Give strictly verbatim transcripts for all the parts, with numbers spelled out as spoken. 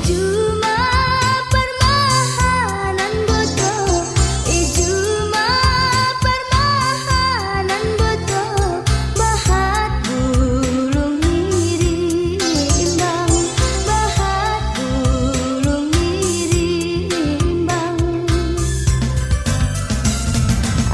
Juma parmahanan boto, eh, juma parmahanan boto, bahat bulung ngirimbang, bahat bulung ngirimbang.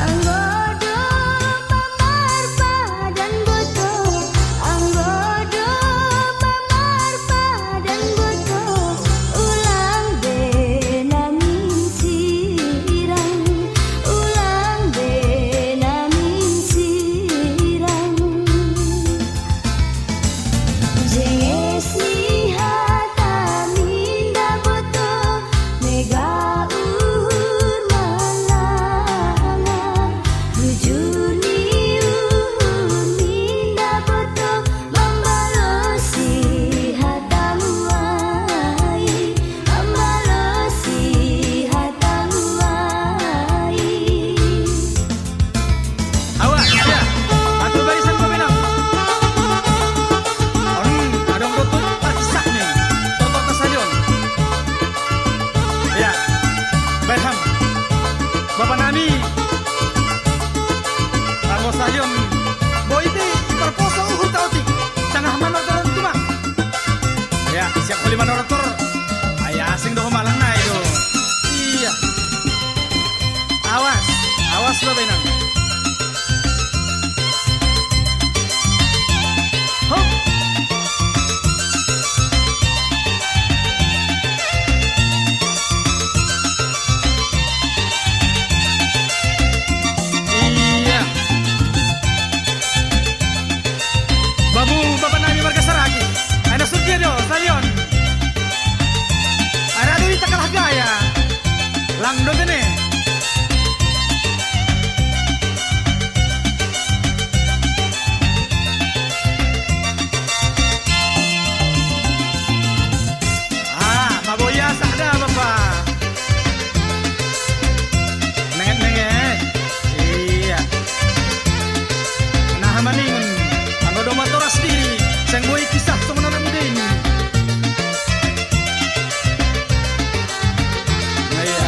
Anggo do mamarpadan boto, anggo do mamarpadan boto, ulang be na minsirang, ulang be na minsirang. Jenges ni hata minda boto, mega uhur malanga. Bujur ni uhur minda boto, mambalosi hatamu ai, mambalosi hatamu ai. Awas, ya. Atur barisan, Bobinang. On, adong do tu parkisah ni. Tortor na salion. Ya. Baen ham. Bapa nami. Anggo salion. Boi pe, parposo uhur ta otik. Sangap manortor on tu ma. Ya, siap holi manortor. Ai asing do ho malang nai do. Iya. Awas, awas lo benang. Hop. Iya. Bamu, bapa nami marga Saragi. Ai na surdia do, salion. Ai rade hita kalah gaya. Lang do tene. Ah, maboya sada bapa. Nenget-nenget. Iya. Nah, maningon. Anggo do matoras diri, seng boi kisah songon anak muda ini. Nah, iya.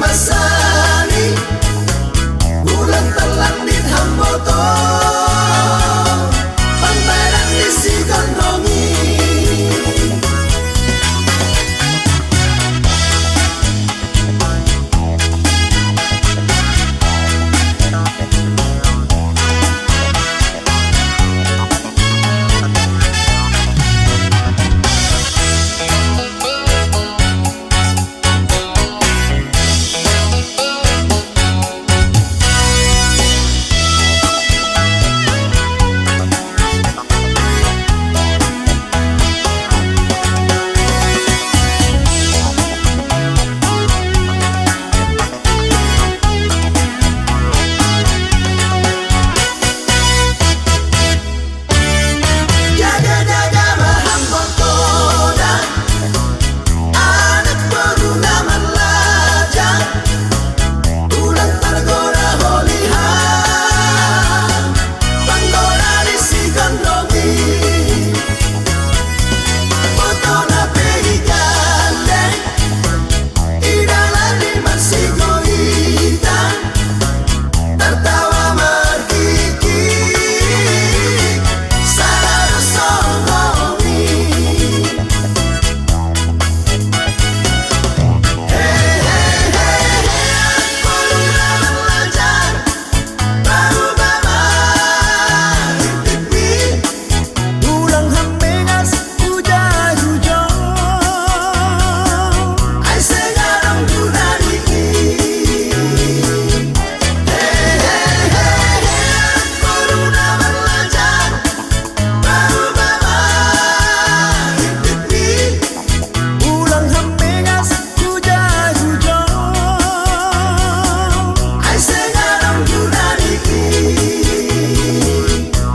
Masani, ulang talandit hamboto, pantaran di si Gondongi. Jaga-jaga bahan botoda, anak baru nama laja, ulang tergoda holihan, penggoda di si Gondongi. Botona pehigande, idala di marsigoita, tertawa markiki, salalu songomi. Hei, hei, hei, hei, anak baru nama laja, baru nama hidupmi. Ulang hamengas huja-huja. Ai sengarang gunani. Hei, hei, hei, hei, corona berlajar. Baru mama hidupmi. Ulang hamengas huja-huja. Ai sengarang gunani.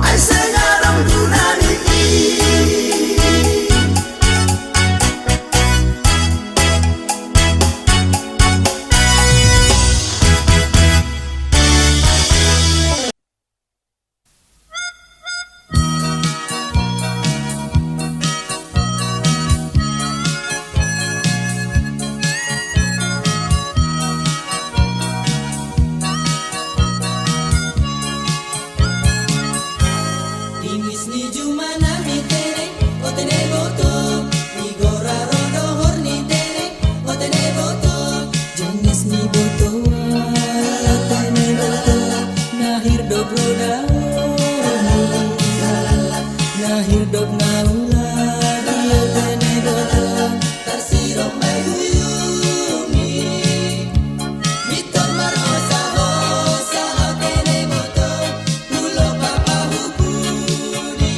Ai sengarang gunani. Inis ni jumana mi tene, o tene boto, ni gora rodo hor ni tene, o tene boto. Jenis ni boto, o tene boto, na hirdop roda, na hirdop na ula, o tene boto. Tarsirong bai huyumi. Mitor marosa-hosa au tene boto, kulo papahupudi.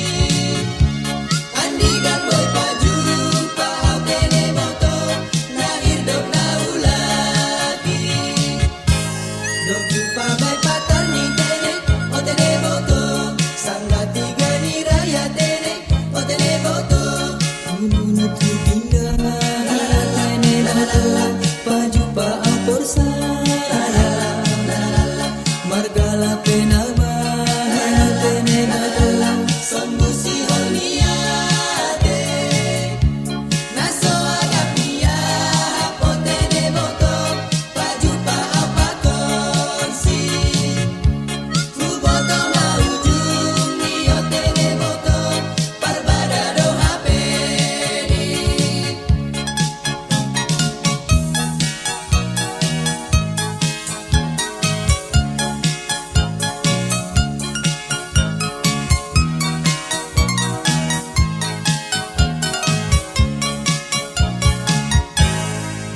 Andigan boi pajupa au tene boto, na hirdop na ulati. Dok jupa bai patar ni tene, o tene boto, sanggati gani raya tene, o tene boto. Ununu tu pinda, tene boto, pajupa au porsaya. Margala penaba, tene boto, sombusi honiate. Naso agapia, o tene boto, pajupa au pakonsi. Huboto maujung ni o tene boto, parbada do hapeni.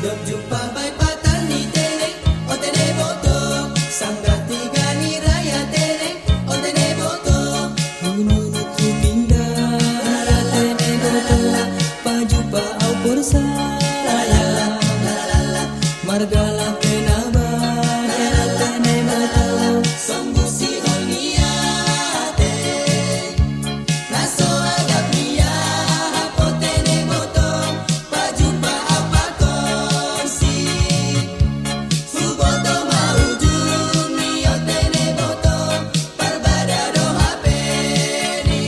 Dok jupa bai patar ni tene, o tene boto, sanggati gani raya tene, o tene boto. Ununu tu pinda, tene boto, pajupa au porsaya. Margala penaba, tene boto, sombusi honiate. Naso agapia, o tene boto, pajupa au pakonsi. Huboto maujung ni o tene boto, parbada do hapeni.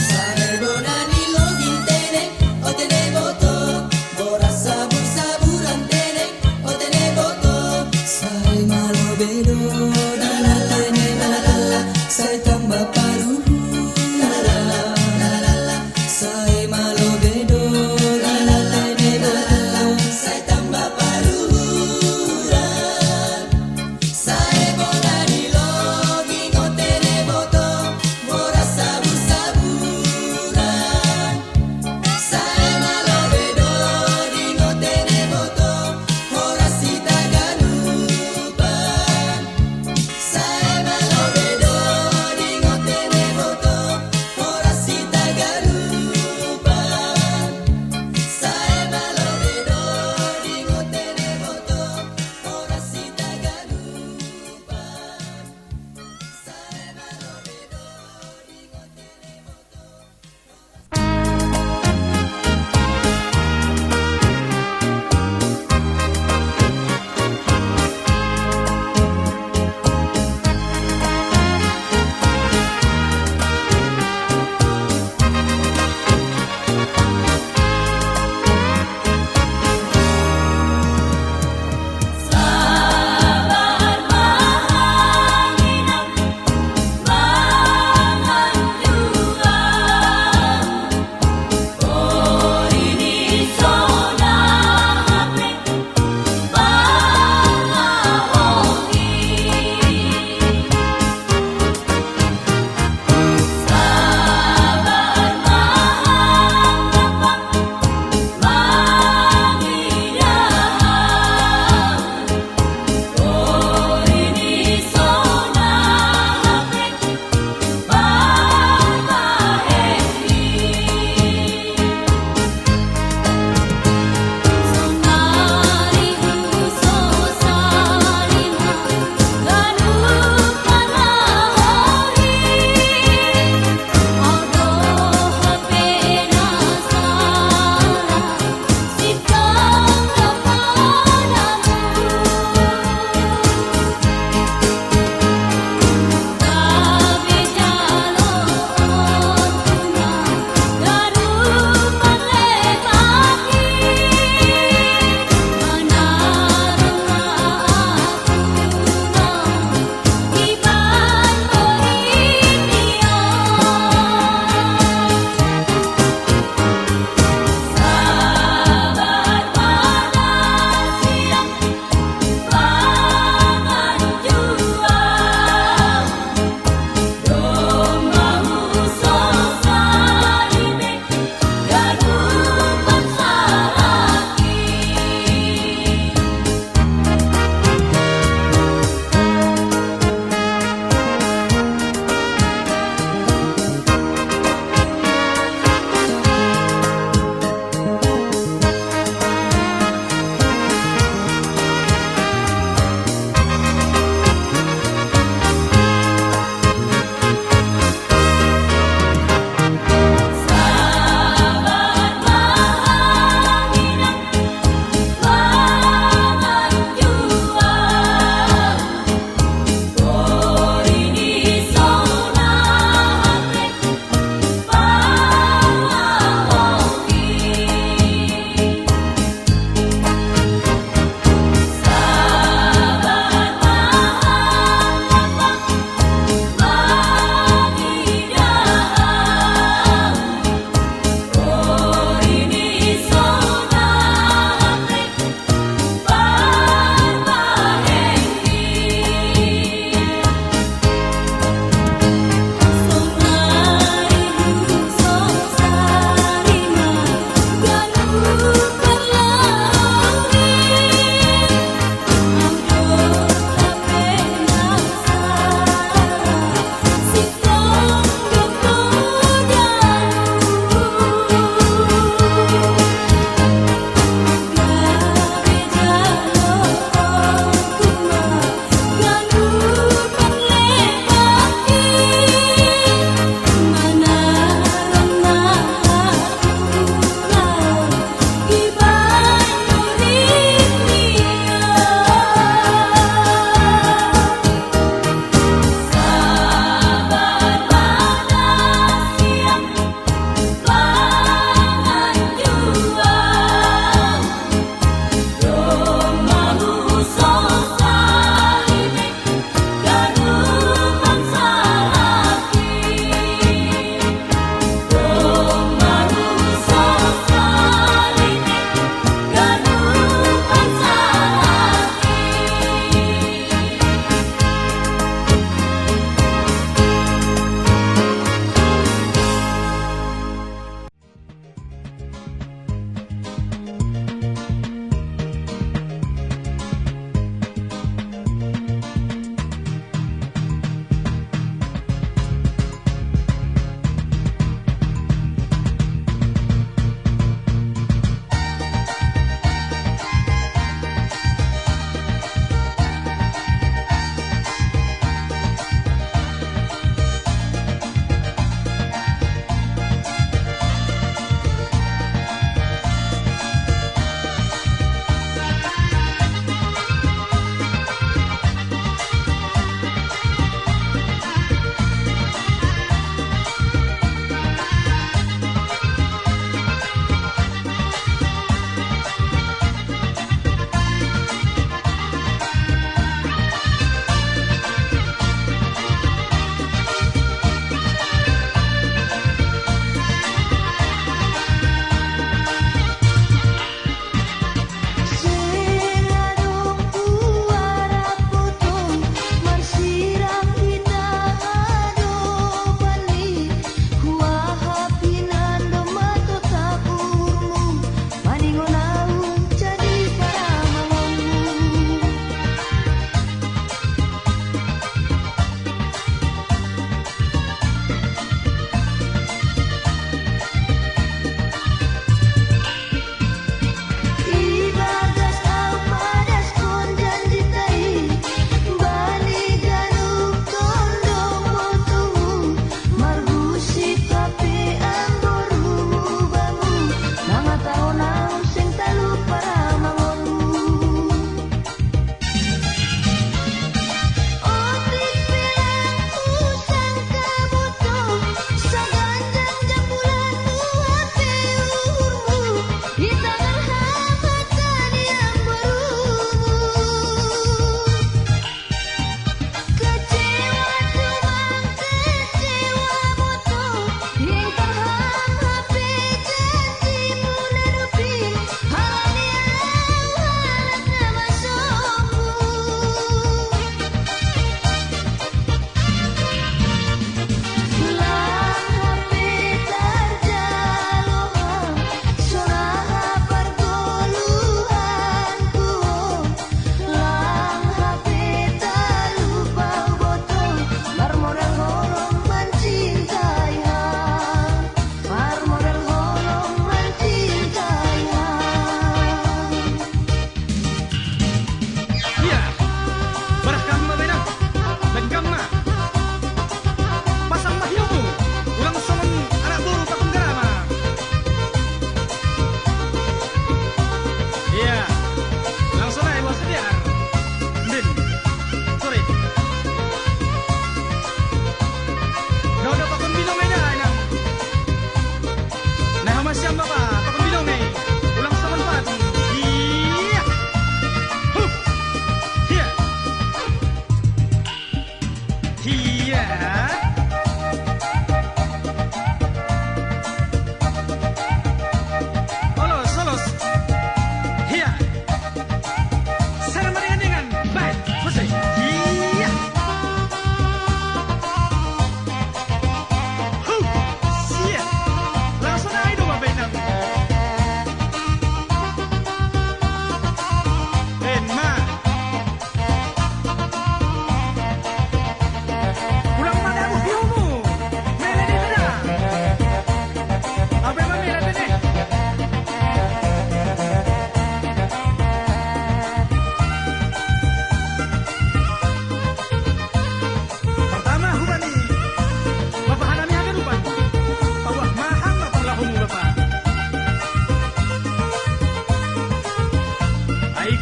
Saher bona ni login tene, o tene boto, boras sabur-saburan tene,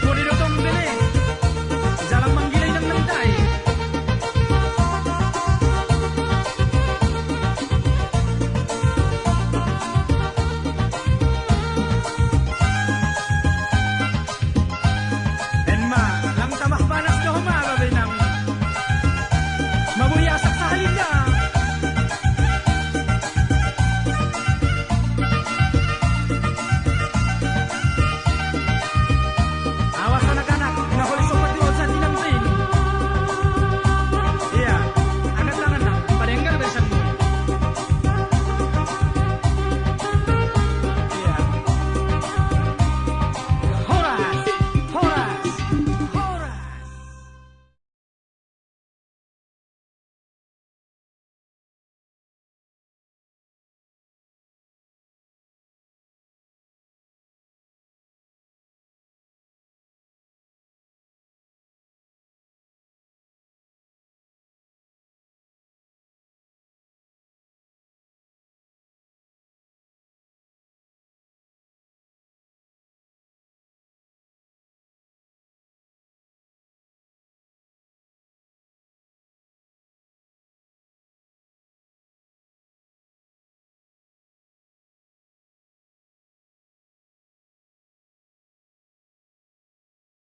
Put it up